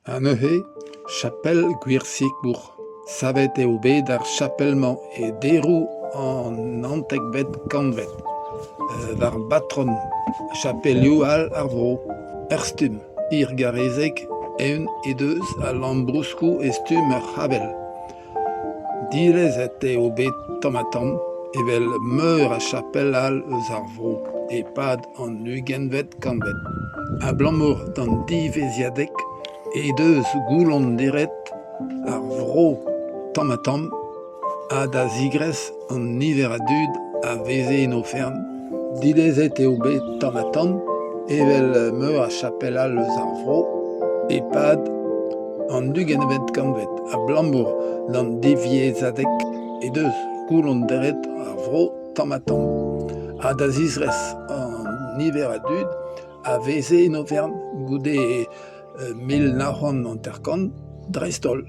Ha neuze, chapel Gwir-Sikour. Savet eo bet ar chapel-mañ e deroù an naontekvet kantved, war batrom chapelioù all ar vro. Ur stumm hirgarrezek eeun he deus al lambruskoù e stumm ur c'havell. Dilezet eo bet tamm-ha-tamm evel meur a chapel all eus ar vro e-pad an ugentvet kantved. Abalamour d'an diveziadeg he deus goullonderet ar vro tamm-ha-tamm ha da zigresk an niver a dud a veze en oferenn. Dilezet eo bet tamm-ha-tamm evel meur a chapel all eus ar vro e-pad an ugentvet kantved abalamour d'an divyezhadeg he deus goullonderet ar vro tamm-ha-tamm ha da zizres an niver a dud a veze en oferenn goude 1950 dreist-holl.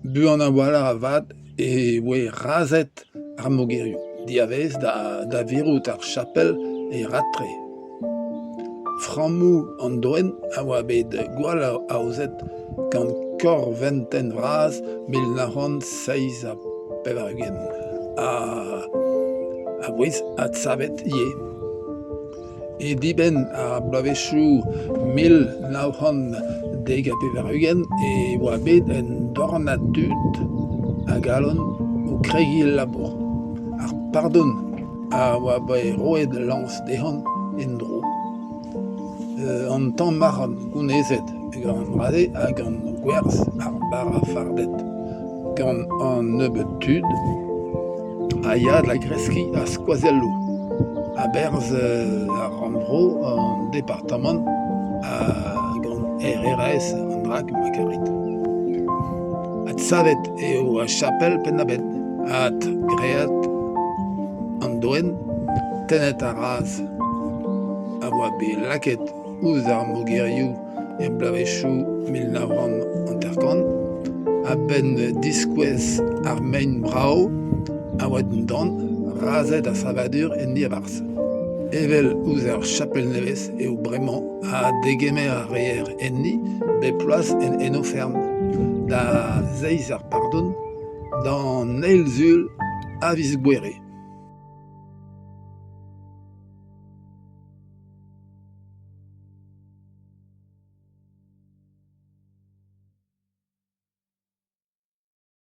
Buan a-walc'h avat e voe razet ar mogerioù diavaez da virout ar chapel e ratre. Frammoù an doenn a oa bet gwall aozet gant korventenn vras 1987 ha a voe adsavet ivez. E dibenn ar bloavezhioù 1990 e oa bet un dornad tud a galon o kregiñ el labour. Ar pardon a oa bet roet lañs dezhañ en-dro. An tamm arc'hant gounezet gant an dra-se ha gant gwerzh ar bara fardet gant an nebeud tud a ya da greskiñ ar skoazelloù a-berzh ar rannvro, an departamant ha gant RRS an dra ma karit. Adsavet eo ar chapel penn-da-benn, adgraet an doenn, tennet ar raz a oa bet lakaet ouzh ar mogerioù er bloavezhioù 1950 a-benn diskouez ar mein brav a oa dindan razhed ar savadur en diabarzh. Evel ouzh ar chapel nevez eo bremañ ha degemer a reer enni bep bloaz en oferenn da zeiz ar pardon d'an eil Sul a viz Gouere.